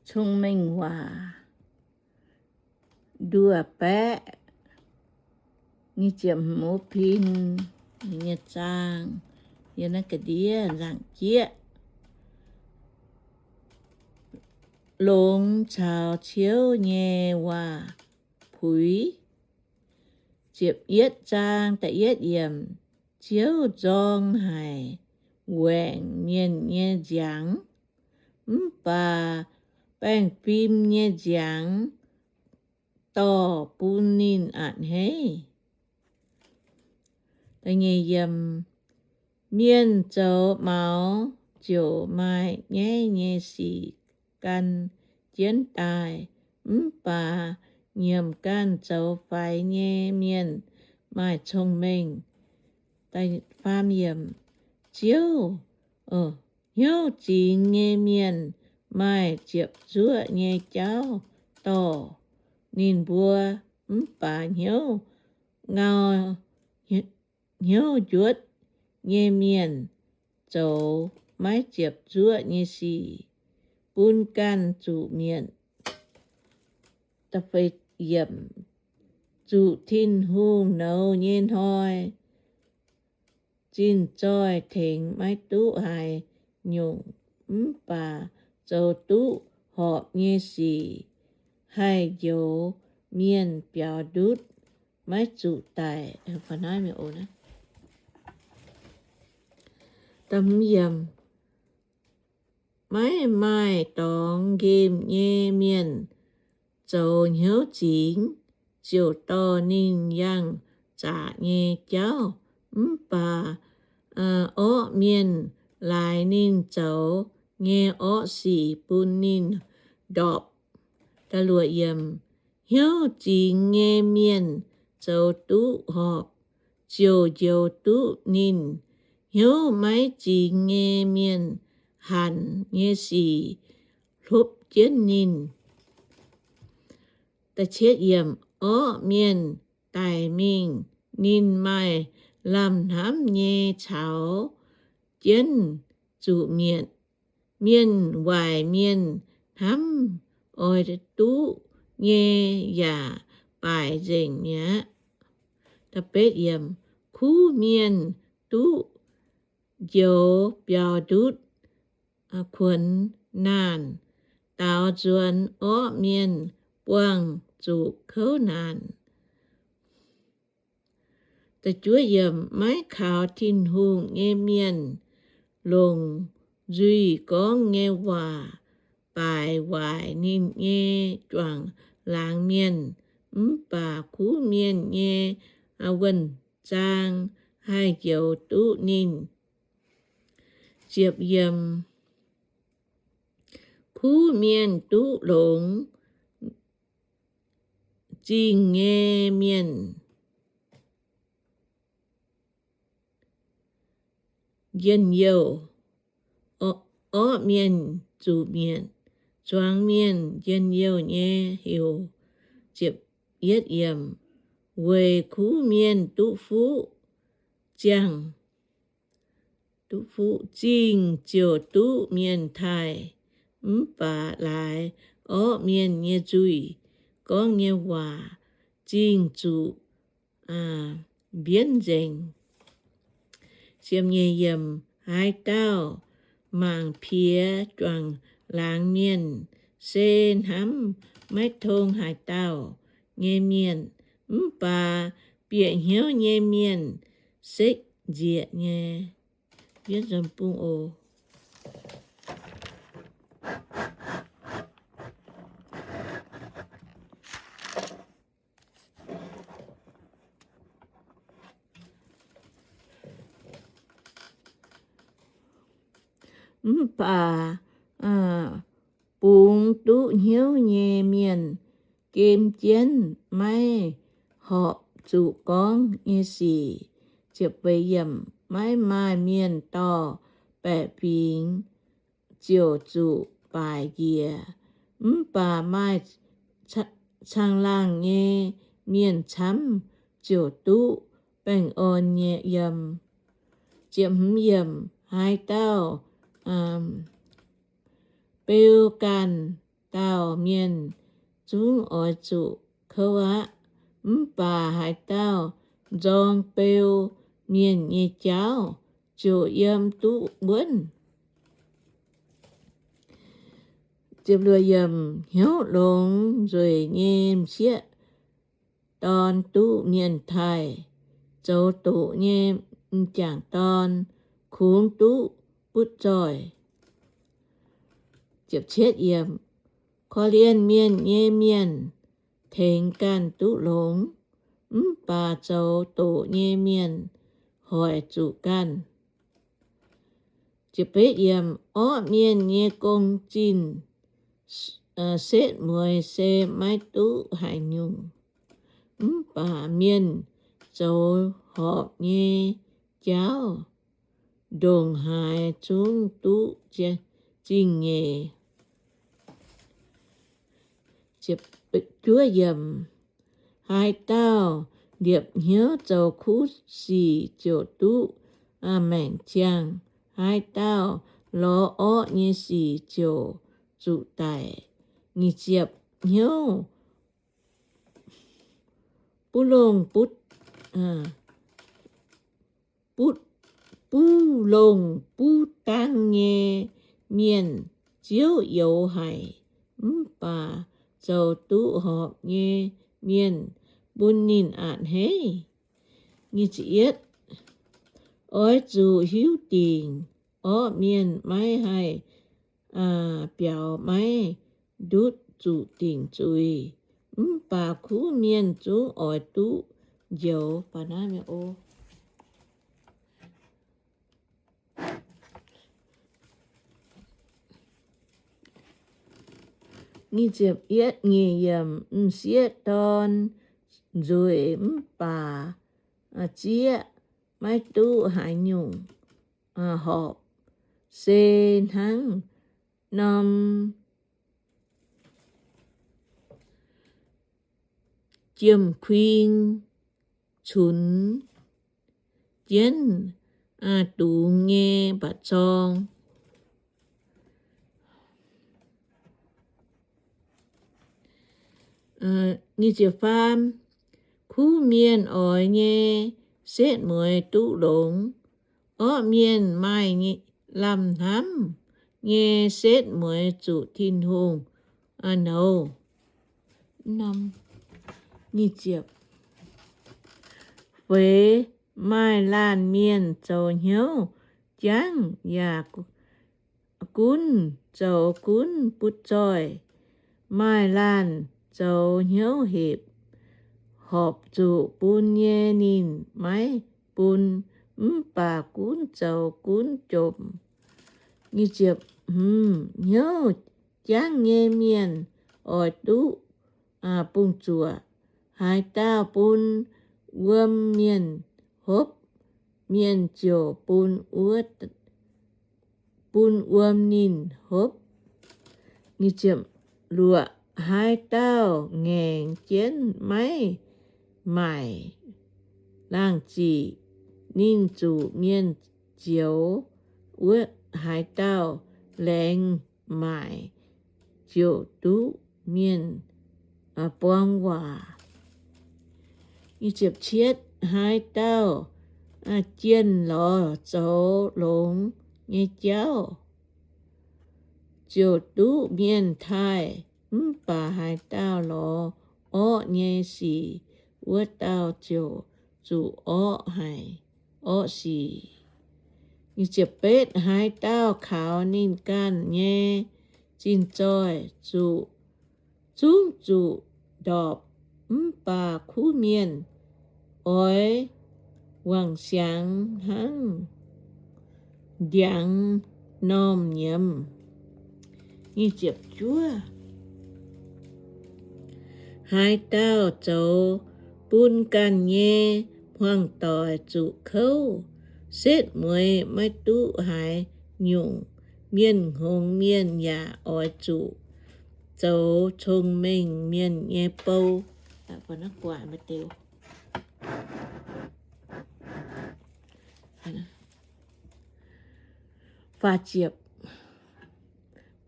Cong-Mengh Waac nduov baeqv nyic ziepc hmz pin nyei zaang, yiem naaiv ga'ndiev nzaangc jieqv. Longx caux ciouv nyei waac-puix. Ziepc yietv zaang da'yietv yiemc, Ziouv nzorng haic waengc mienh nyei nziangx, mv baac baengh fim nyei nziangx dorh bun ninh a'hneiv. Mienh zoux maux ziouc maaih nyaiv nyei sic gan jienv daaih, mv baac nyiemc ganh zoux faix nyei mienh maaih cong-mengh. Ziouv, hnyouv zingx nyei mienh maaih ziepc zuoqv nyei jauv dorh ninh mbuo, mv baac hnyouv ngau, hnyouv njuotv nyei mienh zoux maiv ziepc zuoqv nyei sic bun ganh zuqc mietc. Zuqc Tin-Hungh nouz nyei hnoi, zinh zoih tengx maiv duqv haaix nyungc, mv baac zoux duqv horpc nyei sic haih njoux mienh biaux ndutv, maiv zuqc daic. Maiv maaih dorngx nqemh nyei mienh zoux hnyouv zingx, ziouc dorh ninh yangh zaqc nyei jauv, mv baac orqv mienh laaix ninh zoux nyei orqv sic bun ninh ndorpc. Hnyouv zingx nyei mienh zoux duqv horpc ziouc njoux duqv ninh. Hnyouv maiv zingx nyei mienh hanc nyei sic hlopv jienv ninh. Orqv mienh daic mingh, ninh maaih lamh hnamv nyei caux jienv zuqc mietc. Mienh waaic mienh hnamv oix duqv nyei yaac baaic nzengc mi'aqv. Kuv mienh duqv njoux biaux ndutv kuonx naanh, daaux nzuonx orqv mienh buangh zuqc kouv naanc. Maiv kaux Tin-Hungh nyei mienh longc nzuih gorngv nyei waac baaic waaic ninh nyei juangc laangz mienh, mv baac kuv mienh nyei wuonh zaang haih njoux duqv ninh. Kuv mienh duqv longx zingh nyei mienh njien-youh, orqv mienh zuqc mietc, zuangx mienh njien-youh nyei heuc. Weic kuv mienh duqv fuqv ziangh, duqv fuqv zingh ziouc duqv mienh taaih, mv baac laaix orqv mienh nyei nzuih gorngv nyei waac zingh zuqc mbienv nzengc. Haaix dauh mangc piex juangc laangz mienh, se hnamv maiv tong haaix dauh nyei mienh, mv baac bieqc hnyouv nyei mienh sekv nzieqc nyei. Mv baac bungx duqv hnyouv nyei mienh gem jienv maiv horpc zuqc gorngv nyei sic. Maiv maaih mienh dorh baeqc fingx ziouc zuqc baaic njiec, mv baac maaih caangh laangh nyei mienh camv ziouc duqv baengh orn nyei yiem. Haaix dauh beu ganh dauh mienh zungv oix zuqc kouv aqv. Mv baac haaix dauh nzorng beu mienh nyei jauv ziouc yiem duqv wuonv. Hnyouv longx nzueic nyei m'sieqv dorn duqv mienh taaih, zoux doqc nyei m'jangc dorn kungx duqv butv zoih. Korv-lienh mienh nyei mienh tengx ganh duqv longx, mv baac zoux doqc nyei mienh hoic zuqc ganh. Orqv mienh nyei gong-zinh setv mueiz se maiv duqv haaix nyungc, mv baac mienh zoux horpc nyei jauv ndongc haaix zungv duqv zingh nyeic. Haaix dauh liepc hnyouv zoux kuv sic ziouc duqv maengc ziangh. Haaix dauh lorz orqv nyei sic ziouc zuqc daic. Nyic ziepc hnyouv buv longh buv, buv longh buv dangv nyei mienh Ziouv youx haic, mv baac zoux duqv horpc nyei mienh bun ninh a'hneiv. Oix zuqc hiuv dingc orqv mienh maiv haih biaux maiv ndutv zuqc dingc zuiz, mv baac kuv mienh zungv oix duqv njoux. M'sieqv dorn nzueic mv baac zieqv maiv duqv haaix nyungc horpc, se hnangv norm jiem-kuing cunx jienv dungz nyei mba'zorng. Kuv mienh oix nyei setv mueiz duqv longx. Orqv mienh maaih lamh hnamv nyei setv mueiz zuqc Tin-Hungh nouz. Feix maaih laanh mienh zoux hnyouv jangv yaac gunv zoux gunv butv zoih. Maaih laanh zoux hnyouv hepc, horpc zuqc bun nyei ninh maiv bun, mv baac gunv zoux gunv jomc. Hnyouv jangv nyei mienh oix duqv bungx-zuoqc. Haaix dauh bun wuom mienh hopv, mienh ziouc bun wuom ninh hopv. Luoqc haaix dauh ngaengc jienv maiv maaic laangh ziqc, ninh zuqc mienh zioux. Wuov haaix dauh laengz maaic ziouc duqv mienh buang waac. Haaix dauh jienh lorz zoux longx nyei jauv ziouc duqv mienh taaih, mv baac haaix dauh lorz orqv nyei sic, wuov dauh ziouc zuqc orqv haic, orqv sic. Haaix dauh kaux ninh ganh nyei zinh zoih zuqc, zungv zuqc ndorpc, mv baac kuv mienh oix wangc siangx hnangv ndiangx-normh nyiemz. Haaix dauh zoux bun ganh nyei hmuangv-doic zuqc kouv, setv mueiz maiv duqv haaix nyungc. Mienh hngongx mienh yaac oix zuqc zoux cong-mengh mienh nyei bou.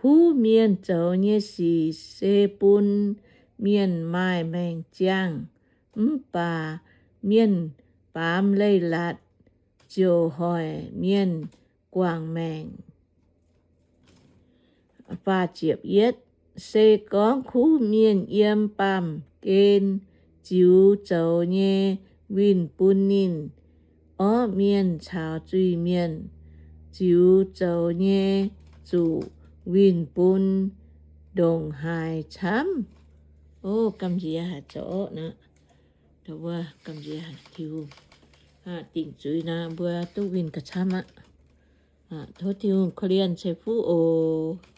Buv mienh zoux nyei sic se bun mienh maaih maengc ziangh, mv baac mienh baamz leiz-latc ziouc hoic mienh guangc maengc. Se gorngv kuv mienh yiem baamh gen ziux zoux nyei winh bun ninh, orqv mienh caux zuiz-mienh ziux zoux nyei zuqc winh bun ndongc haaix camv? O, gamh nziex haic zoc nor. Mbuo gamh nziex haic Tin-Hungh. Dingc zuiz nor mbuo duqv winh gauh camv aqv. Tov Tin-Hungh korv-lienh ceix fuqv oc.